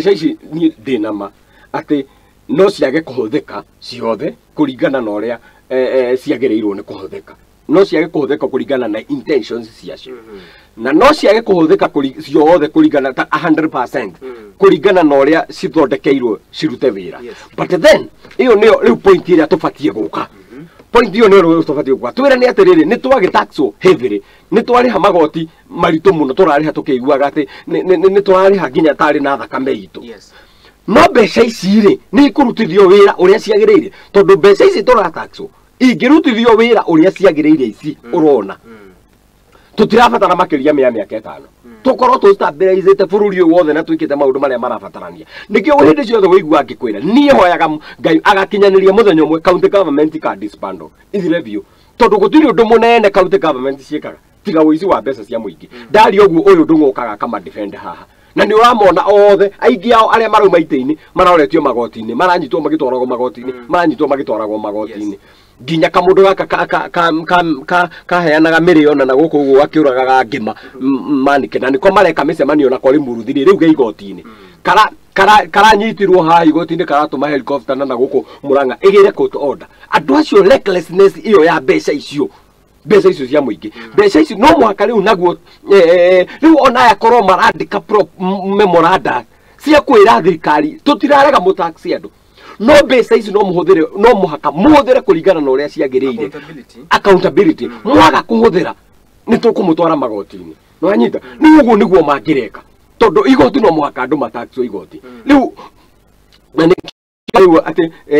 Mbeca ici niĩ ndĩ na ma atĩ no ciage kũhũthĩka ciothe kũringana na ũrĩa ciagĩrĩirwo nĩ kũhũthĩka, no ciage kũhũthĩka kũringana na intentions ciacio, na no ciage kũhũthĩka ciothe kũringana ta 100% kũringana na ũrĩa cithondekeirwo cirute wĩra. But then ĩyo nĩyo rĩu point ĩrĩa tũbatiĩ gũka, point ĩyo nĩyo rĩu tũbatiĩ gũka twĩra nĩ atĩrĩrĩ, nĩ twagĩtaxwo heavily, nĩ twarĩha magoti maritũ mũno, tũrarĩha tũkĩiguaga atĩ nĩ tũrarĩha nginya tarĩ na thakame itũ. No mbeca ici rĩ, nĩ ikũrutithio wĩra ũrĩa ciagĩrĩire? Tondũ mbeca ici tũrataxwo ingĩrutithio wĩra ũrĩa ciagĩrĩire, ici ũrona tũtirabatara makĩria mĩa mĩaka 5 tũkorwo tũstabilizĩte bũrũri ũyũ wothe na twĩkĩte maũndũ marĩa marabatarania. Nĩkĩo hĩndĩ ciothe wĩigua ngĩkwĩra niĩ hoyaga Ngai agakinyanĩria mũthenya ũmwe county government ka disbandle ithire biũ, tondũ gũtirĩ ũndũ mũnene county government ciĩkaga tiga ũici wa mbeca cia mũingĩ. Ndaria ũguo, ũyũ ndũng'ũkaga akama defend haha, na nĩ ũramona othe aingĩ ao arĩa marauma itĩ-inĩ maroretio magoti-inĩ, maranyitwo magĩtwaragwo magoti-inĩ, maranyitwo magĩtwaragwo magoti-inĩ, nginya kamũndũ gaka kaheanaga mĩrĩona na gũkũ ũguo gakĩũragaga ngĩma manĩke na nĩko mareka mĩcemanio nako rĩmũruthi rĩu ge igoti-inĩ, kara karanyitirwo haha igoti-inĩ, karatũma helicopter na gũkũ Murang'a ĩgĩre court order. Andũ acio, recklessness ĩyo ya mbeca icio, mbeca icio cia mũingĩ, mbeca icio no mũhaka rĩu naguo rĩu ona aya korwo marandĩka memoranda cia kwĩra thirikari tũtirarega mũtaxi andũ, no mbeca ici no mũhũthĩre, no mũhaka mũhũthĩre kũringana na ũrĩa ciagĩrĩire. Accountability. Accountability. Mwaga kũhũthĩra nĩ tũkũmũtwara magoti-inĩ. Nĩwanyita? Rĩu ũguo nĩguo mangĩreka, tondũ igoti no mũhaka andũ mataxwo igoti rĩu, na nĩ rĩu atĩ